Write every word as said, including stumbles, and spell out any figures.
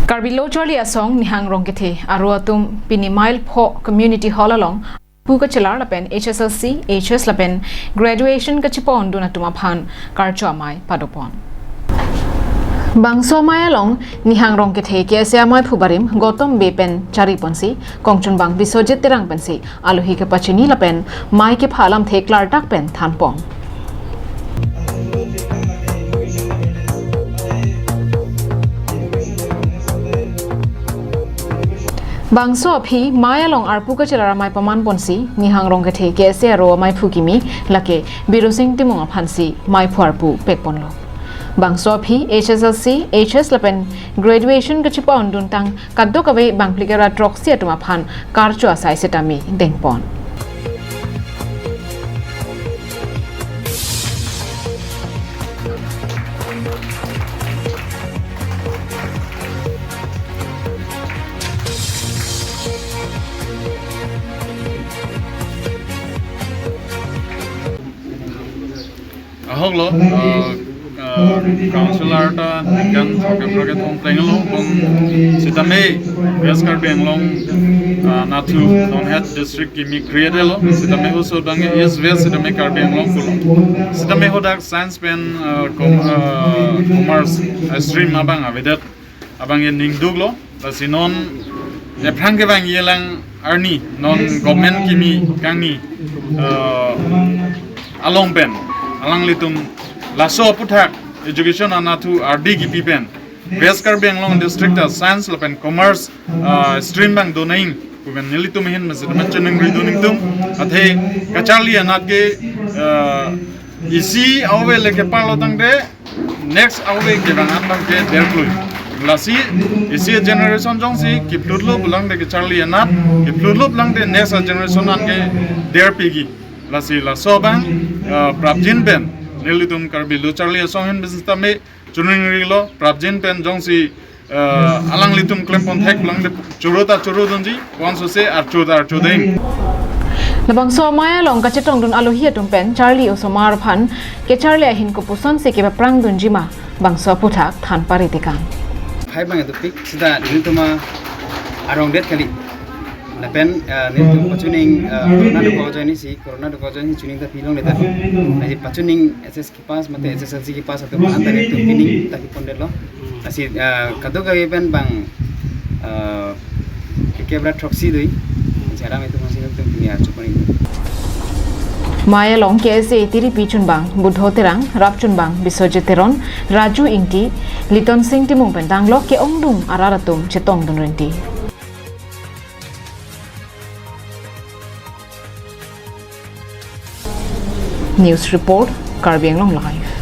Karbi Lo Charli Asong Nihang Rongkethe aro atum pini Mile pho Community Hall along arpu kachelar lapen H S L C, H S lapen graduation kachepa-ondun atum aphan karcho amei padopon. Bangso amei along Nihang Rongkethe K S A amei phu barim Gautam Bey pen chariponsi, kongchunbang Biswajit Terang pensi alohi kepachini lapen mei kepha alamthe klardak pen thanpon. Bangso aphi mei along arpu kachelar amei pamanponsi, Nihang Rongkethe K S A aro amei phu kimi lake Birosing Timung aphansi mei phu arpu pekponlo. Bangso aphi H S L C, H S lapen graduation kachepa-ondun tang kadokave bangphli kera throksi atum aphan karcho asai sitame dengpon. Ahoklo, uh, uh, councillor ta kan throkkep throkkep thom plenglo, bang sitame West Karbi Anglong, uh, nathu nonhet district kimi create lo, sitame oso abang East West sitame Karbi Anglong pulo. Sitame hadak science pen, uh, com-, uh, commerce, uh, stream abang avedet abang ke ningduklo, lasi non ephrang kevang yelang arni non government kimi kangni, eh, along pen alanglitum laso aputhak education anathu ardi kipi pen West Karbi Anglong district ta science lapen commerce, eh, stream abang donang pu pen nelitum ahin masih teman cheningri do ningtum, athe kacharli anat ke, eh, isi ave le kepalo tangte next ave kevang an abang ke derklui. Lasi isi generation jongsi kiplutlo pulang de kacharli anat, kiplutlo pulang de next generation an ke derpiji. Lasi laso abang, eh, prapjin pen nelitum Karbi Lo Charli Asong ahin bisitame chiningrilo, prapjin pen jongsi, eh, alanglitum klempon thek pulang de choro ta choro dunji, konsose archo ta archo ding. Labangso amei along kachetongdun alohi atum pen charli osomar aphan kacharli ahin kopuson si kepaprang dunji ma, bangso aputhak than paritikang. Hai bang itu pik sida nelitum arong det kali. Lapen, eh, nelitum pachuning, eh, corona dokok ajoine si, corona dokok ajoine si chuning ta pilongle ta. Lasi pachuning H S kepass mate H S L C kepass atum an ta nelitum pining ta kepondetlo. Lasi, eh, kadokave pen bang, eh, kekebra throksi dui. Lasi aram itum masih itum pini archo pon. Mei along K S A tiripi chunbang Budho Terang, rap chunbang Biswajit Teron, Raju Ingti, Liton Sing Timung pen danglo ke-ongdung arat atum chetongdun rinti. News report, Karbi Anglong Live.